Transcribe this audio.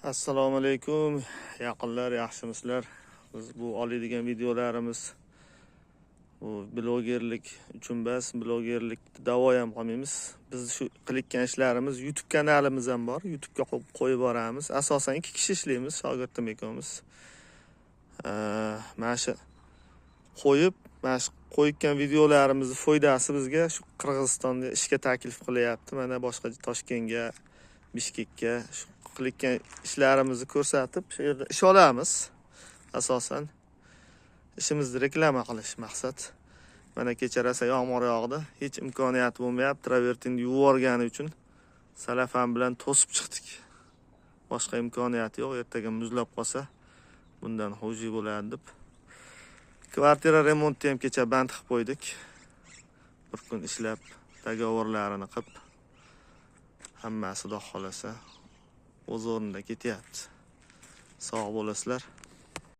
Assalomu alaykum, yaqinlar, yaxshimisizlar? Biz bu oladigan videolarimiz bu blogerlik uchun emas, blogerlik da'vo ham qilmaymiz. Biz shu qilayotgan ishlarimiz YouTube kanalimiz ham bor. YouTube'ga qo'yib boramiz. Asosan ikki kishi ishlaymiz, shogirdim ikkovimiz. Mana shu qo'yib, mana shu qo'ygan videolarimizni foydasi bizga shu Qirg'izistonda ishga taklif qilyapti. Mana boshqa Toshkentga, Bishkekka shu qilayotgan ishlarimizni ko'rsatib, shu yerda ish olamiz. Asosan ishimizni reklama qilish maqsad. Mana kecha rosa yomg'ir yog'di. Hech imkoniyati bo'lmayapti. Travertinni yuvorgani uchun salafan bilan to'sib chiqdik. Boshqa imkoniyati yo'q. Ertaga muzlab qolsa bundan xuji bo'ladi deb. Kvartira remontni ham kecha band qilib qo'ydik. Bir kun ishlab, договорlarini qilib, hammasi, xudo xolasa, o'z o'rnida ketyapti. Sog' bo'lasizlar.